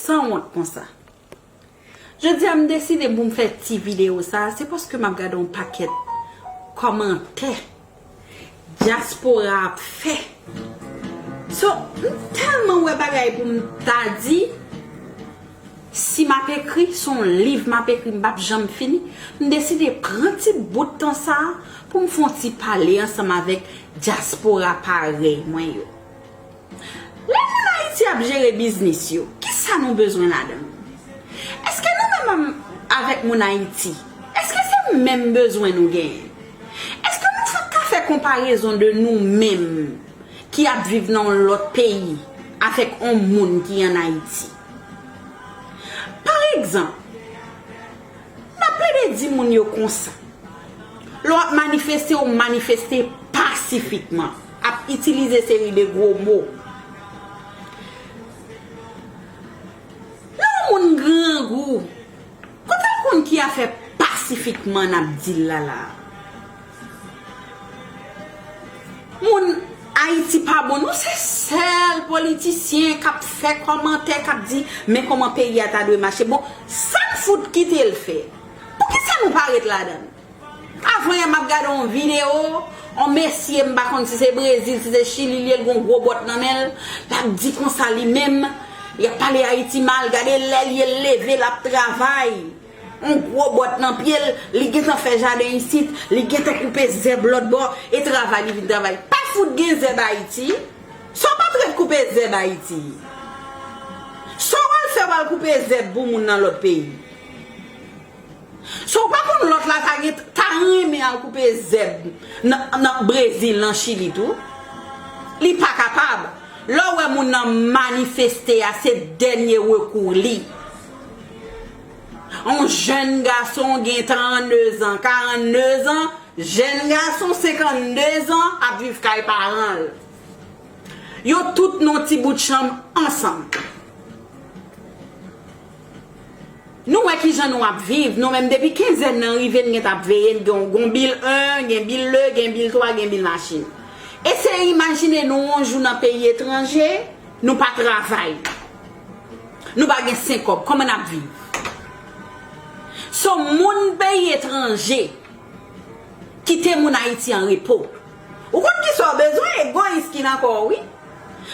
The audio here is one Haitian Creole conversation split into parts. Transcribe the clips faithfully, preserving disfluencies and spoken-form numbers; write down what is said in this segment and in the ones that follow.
sanwont konsa. Jodi a m deside pou m fè ti videyo sa, se paske m ap gade yon pakèt kòmantè dyaspora ap fè. So, m tèlman wè bagay pou m ta di, si m ap ekri, se yon liv m ap ekri, m p ap janm fini. M deside pran ti bout tan sa a pou m fè yon ti pale ansanm avèk dyaspora parèy mwen yo. Lè moun Ayiti ap jere biznis yo, kisa nou bezwen ladan l? Èske nou menm avèk moun Ayiti, èske se menm bezwen nou genyen? Èske nou fè, ka fè konparezon de nou menm ki ap viv nan yon lòt peyi avèk yon moun ki ann Ayiti? Pa egzanp, n ap plede di moun yo konsa. Lè w ap manifeste, w manifeste pasifikman. Ap itilize seri de gwo mo. Lè yon moun grangou, kote l konn ki afè pasifikman n ap di l la la? Moun Ayiti pa bon, nou se sèl politisyen k ap fè kòmantè, k ap di, men kòman peyi a ta dwe mache. Bon, sa n fout kite l fè? Poukisa nou pa ret ladan l? Avan yè m ap gade yon videyo, yon mesye, m pa konn si se Brezil, si se Chili, li ye, l gen yon gwo bòt nan men l, l ap di konsa li menm, y ap pale Ayiti mal, gade lè l ye, l leve, l ap travay. Yon gwo bòt nan pye l, li gentan fè jaden isit, li gentan koupe zèb lòt bò, e travay li vin travay. Pa fout gen zèb Ayiti. Sa w pa t ret koupe zèb Ayiti? Sa w al fè w al koupe zèb pou moun nan lòt peyi? Sa w pa konn lòt la ta gen, ta renmen al koupe zèb nan, nan Brezil, nan Chili tou? Li pa kapab. Lè w wè moun nan manifeste a, se dènye rekou li. Yon jèn gason gen trannde zan, karannde zan, jèn gason senkannde zan ap viv kay paran l. Yo tout nan ti bout chanm ansanm. Nou wè kijan nou ap viv, nou menm depi kenzèn nan rive, n gentan ap veye, n gen, gen bil en, gen bil de, gen bil twa, gen bil machin. Eseye imajine nou yon jou nan peyi etranje, nou pa travay. Nou pa gen senk kòb, kòman n ap viv? So, moun peyi etranje, kite moun Ayiti an repo. Ou konn kisa w bezwen? Egoyis ki nan kò w, wi.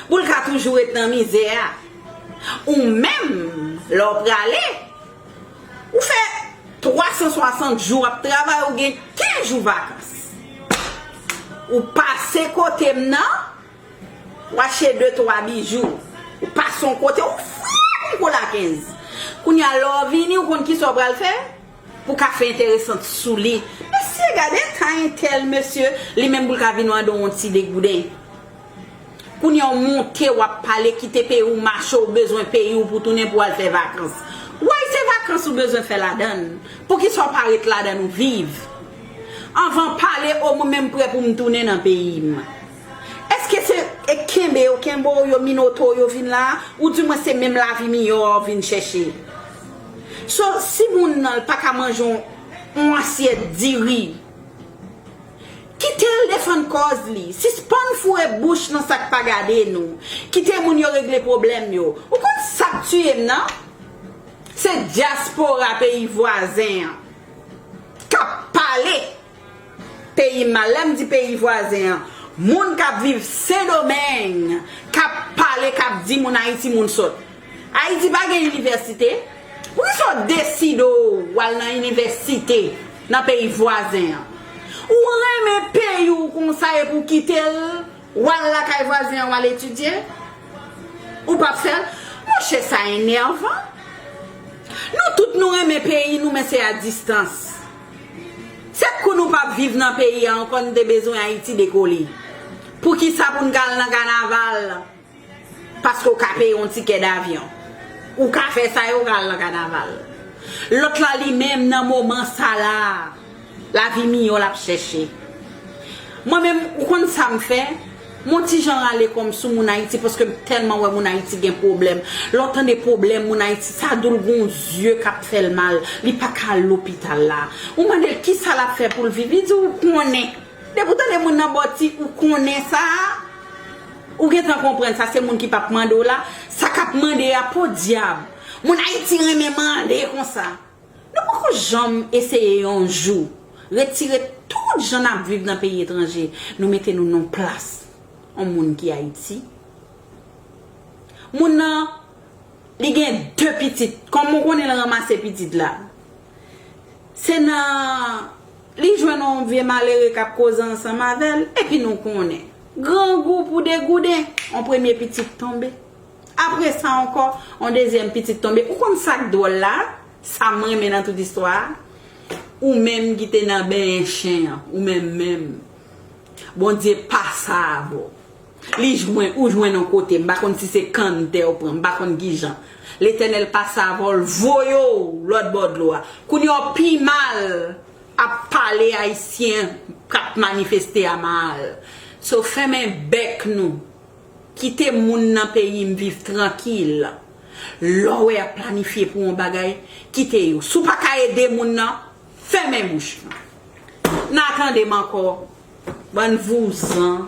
Pou l ka toujou ret nan mizè a. Ou menm, lè w prale, ou fè twa san swasant jou ap travay, ou gen kenz jou vakans. Ou pase kote m nan, w achte de twa bijou. Ou pase yon kote, ou fre konn kola kenz. Kounye a, lè w vini, ou konn kisa w pral fè? Pou ka fè enteresan sou li. Mesye, gade ta entèl, mesye, li menm pou l ka vin mande w yon ti degouden. Kounye a w monte, w ap pale, kite peyi w mache, w bezwen peyi w pou tounen pou w al fè vakans. Why se vakans ou bezwen fè ladan l? Poukisa w pa ret ladan l ou viv? Anvan pale, o mwen menm prè pou m tounen nan peyi m. Èske se e kenbe yo, kenbe w, yo minote w, yo vin la a? Oudimwen se menm lavi miyò a w vin chèche? So, si moun nan l pa ka manje yon, yon asyèt diri, kite l defann kòz li. Sispann foure bouch nan sa k pa gade nou. Kite moun yo regle pwoblèm yo. Ou konn sa k tiye m nan? Se dyaspora peyi vwazen an k ap pale peyi m mal. Lè m di peyi vwazen an, moun k ap viv Sendomeng k ap pale, k ap di moun Ayiti moun sòt. Ayiti pa gen inivèsite? Poukisa w deside w al nan inivèsite nan peyi vwazen an? Ou renmen peyi w konsa epi w kite l, w al lakay vwazen an, w al etidye? Ou p ap fè l? Monchè, sa enèvan. Nou tout nou renmen peyi nou, men se a distans. Se kou nou p ap viv nan peyi a ankò, nou te bezwen Ayiti dekole. Poukisa pou n ka al nan kanaval? Paske w ka peye yon tikè davyon. Ou ka fè sa, yo ka al nan kanaval. Lòt la, li menm, nan moman sa la, lavi miyò l ap chèche. Mwen menm, ou konn sa m fè? Mwen ti jan rale kò m sou moun Ayiti, paske m tèlman wè moun Ayiti gen pwoblèm. Lè w tande pwoblèm moun Ayiti, sa dou l gon zye k ap fè l mal. Li pa ka al lopital la. Ou mande l kisa l ap fè pou l viv, li di w konnen. Depi w tande moun nan bò ti, ou konnen sa, ou gentan konprann sa, se moun ki p ap mande w la, sa k ap mande a, podyab. Moun Ayiti renmen mande konsa. Nou poko janm eseye yon jou retire tout jan n ap viv nan peyi etranje, nou mete nou nan plas yon moun ki Ayiti. Moun nan, li gen de pitit. Kòm ou konnen l ranmase pitit la, se nan li jwenn yon vye malere k ap koze ansanm avè l, epi nou konnen. Grangou pou degouden, yon premye pitit tonbe. Apre sa ankò, yon dezyèm pitit tonbe. Ou konn sa k dwòl la? Sa m renmen nan tout istwa a? Ou menm ki te nan benyen chen an, ou menm menm. Bondye pase avè w. Li jwenn, ou jwenn yon kote, m pa konn si se kanntè ou pran, m pa konn kijan. Letènèl pase avè w, l voye w lòt bò dlo a. Kounye a w pi mal ap pale Ayisyen k ap manifeste a mal. So, fèmen bèk nou. Kite moun nan peyi m viv trankil. Lè w wè y ap planifye pou yon bagay, kite yo. Si w pa ka ede moun nan, fèmen bouch nou. N a tande m ankò. Bann vouzan.